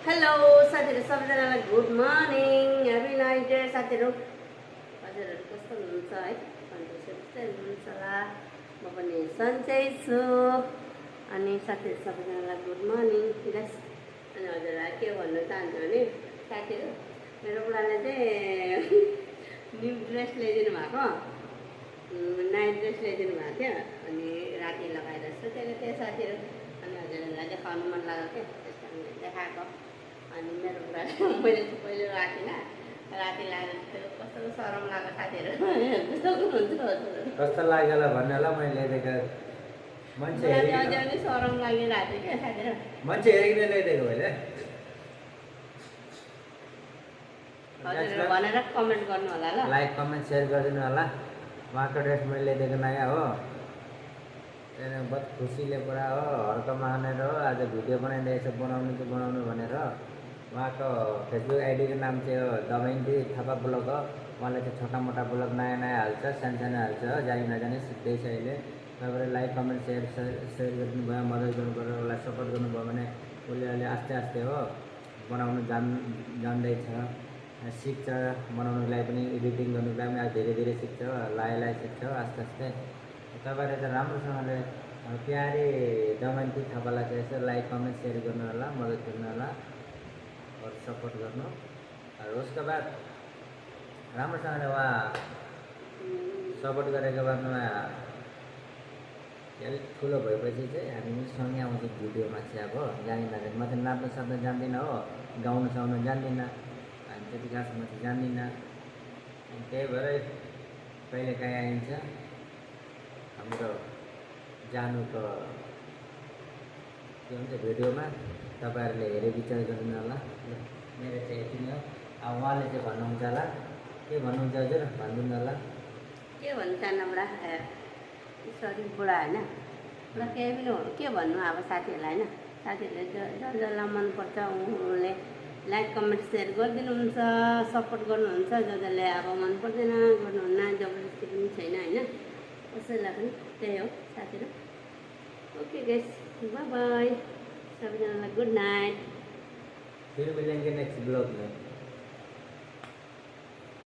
Hello साथीहरु सबैजनालाई good morning happy night साथीहरु हजुरहरु कस्तो हुनुहुन्छ है सन्चै हुनुहुन्छ होला म पनि सन्चै छु अनि साथीहरु सबैजनालाई गुड मर्निङ गाइस अनि हजुरहरुलाई के भन्न चाहन्छु भने साथीहरु मेरो बुढाले चाहिँ न्यू ड्रेस ल्याइदिनु भएको नाइट ड्रेस ल्याइदिनु भएको थियो अनि राति लगाएर छु त्यही साथीहरु अनि हजुरहरुलाई देखाउनु मन लाग्यो के त्यसकारणले देखाएको अनि मेरो बुढाले मैले चाहिँ पहिले राति लागेको कस्तो सरम लाग्यो साथीहरु कस्तो लाग्यो होला भन्नु होला मैले ल्याइदिएको मान्छे अझै सरम लागिरहेको थियो क्या साथीहरु मान्छे हेरिकन ल्याइदिएको मैले हजुरहरु भनेर कमेन्ट गर्नु होला ल लाइक कमेन्ट सेयर गरिदिनु होला उहाँको ड्रेस मैले ल्याइदिएको नयाँ हो त्यहाँदेखि बहुत खुसीले पुरा हो हर्क मानेर हो आज भिडियो बनाइरहेछ बनाउनु भनेर उहाँको फेसबुक आइडीको नाम चाहिँ हो दमयन्ती थापा ब्लग हो उहाँले चाहिँ छोटा मोटा ब्लग नयाँ हाल्छ सानो हाल्छ हो जानी नजानी सिक्दैछ अहिले तपाईँले लाइक कमेन्ट सेयर गरिदिनु भयो मद्दत गर्नुभयो उसलाई सपोर्ट गर्नुभयो भने उसले अहिले आस्ते हो बनाउनु जान्दैछ सिक्छ बनाउनुको लागि पनि एडिटिङ गर्नुको लागि पनि धीरे सिक्छ लाए सिक्छ आस्ते तपाईँले चाहिँ राम्रोसँगले प्यारे दमयन्ती थापालाई चाहिँ यसो लाइक कमेन्ट सेयर गर्नु होला मद्दत गर्नु होला और सपोर्ट गर्नु और उसको बाद राम्रोसँगले उहाँ सपोर्ट गरेको बादमा अलिक ठुलो भएपछि चाहिँ हामी सँगै आउँछौँ भिडियोमा चाहिँ अब जानिँदैन म चाहिँ नाच्नु सक्नु जान्दिनँ हो गाउनु साउनु जान्दिनँ अनि त्यति खासमा चाहिँ जान्दिनँ अनि त्यही भएर कहिलेकाहीँ आइन्छ हाम्रो जानुको के भन्छ भिडियोमा तपाईँहरूले हेरे विचार गरिदिनु होला मेरो चाहिँ यति नै हो अब उहाँले चाहिँ भन्नुहुन्छ होला के भन्नुहुन्छ हजुर भनिदिनु होला के भन्नु चाहनु बुढा सरी बुढा होइन र केही पनि हो के भन्नु अब साथीहरूलाई होइन साथीहरूले जसलाई मनपर्छ उहाँले लाइक कमेन्ट सेयर गरिदिनुहुन्छ सपोर्ट गर्नुहुन्छ जसले अब मन पर्दैन गर्नुहुन्न जबरजस्ती पनि छैन होइन कसैलाई पनि त्यही हो साथीहरू ओके गाइस बाई बाई सबैजनालाई गुड नाइट फिर मिलेंगे नेक्स्ट ब्लॉग में।